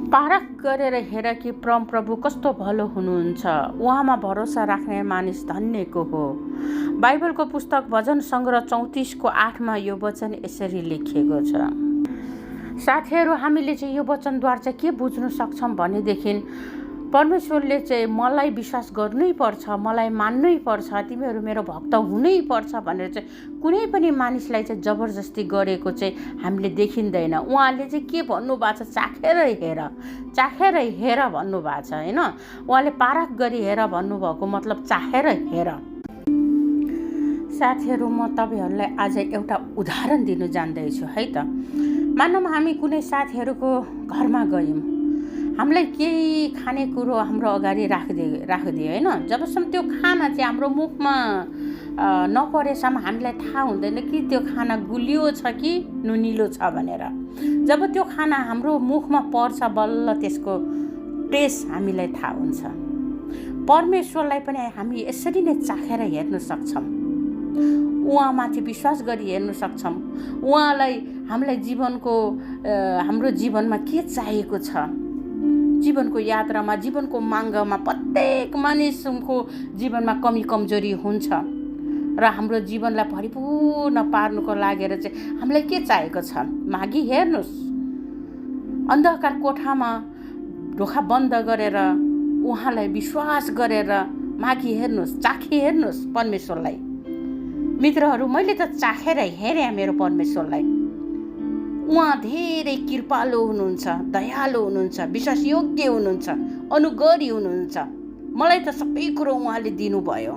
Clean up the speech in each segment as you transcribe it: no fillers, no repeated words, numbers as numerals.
पारख गरेर हेर कि परमप्रभु कस्तो भलो हुनुहुन्छ, उहाँमा भरोसा राख्ने मानिस धन्यको हो। बाइबलको पुस्तक भजन सङ्ग्रह 34को 8मा यो वचन यसरी लेखिएको छ। साथीहरू, हामीले चाहिँ यो वचनद्वारा चाहिँ के बुझ्न सक्छौँ भनेदेखि परमेश्वरले चाहिँ मलाई विश्वास गर्नै पर्छ, मलाई मान्नै पर्छ, तिमीहरू मेरो भक्त हुनै पर्छ भनेर चाहिँ कुनै पनि मानिसलाई चाहिँ जबरजस्ती गरेको चाहिँ हामीले देखिँदैन। उहाँले चाहिँ के भन्नुभएको छ, चाखेर हेर भन्नुभएको छ होइन। उहाँले पारख गरी हेर भन्नुभएको मतलब चाखेर हेर। साथीहरू, म तपाईँहरूलाई आज एउटा उदाहरण दिनु जान्दैछु है त। मानौँ हामी कुनै साथीहरूको घरमा गयौँ, हामीलाई केही खानेकुरो हाम्रो अगाडि राखिदियो होइन। जबसम्म त्यो खाना चाहिँ हाम्रो मुखमा नपरेसम्म हामीलाई थाहा हुँदैन कि त्यो खाना गुलियो छ कि नुनिलो छ भनेर। जब त्यो खाना हाम्रो मुखमा पर्छ बल्ल त्यसको टेस्ट हामीलाई थाहा हुन्छ। परमेश्वरलाई पनि हामी यसरी नै चाखेर हेर्न सक्छौँ, उहाँमाथि विश्वास गरी हेर्न सक्छौँ। उहाँलाई हामीलाई हाम्रो जीवनमा के चाहिएको छ, जीवनको यात्रामा, जीवनको मार्गमा प्रत्येक मानिसको जीवनमा कमी कमजोरी हुन्छ र हाम्रो जीवनलाई परिपूर्ण पार्नुको लागेर चाहिँ हामीलाई के चाहिएको छ मागी हेर्नुहोस्। अन्धकार कोठामा ढोका बन्द गरेर उहाँलाई विश्वास गरेर मागी हेर्नुहोस्, चाखी हेर्नुहोस् परमेश्वरलाई। मित्रहरू, मैले त चाखेर हेरेँ मेरो परमेश्वरलाई। उहाँ धेरै कृपालु हुनुहुन्छ, दयालु हुनुहुन्छ, विश्वासयोग्य हुनुहुन्छ, अनुग्रही हुनुहुन्छ। मलाई त सबै कुरो उहाँले दिनुभयो।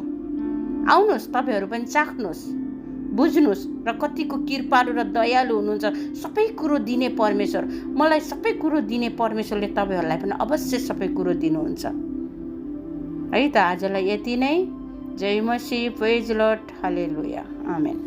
आउनुहोस्, तपाईँहरू पनि चाख्नुहोस्, बुझ्नुहोस् र कतिको कृपालु र दयालु हुनुहुन्छ। सबै कुरो दिने परमेश्वर, मलाई सबै कुरो दिने परमेश्वरले तपाईँहरूलाई पनि अवश्य सबै कुरो दिनुहुन्छ है त। आजलाई यति नै। जय मसीह, प्रेज लर्ड, हालेलुया, आमेन।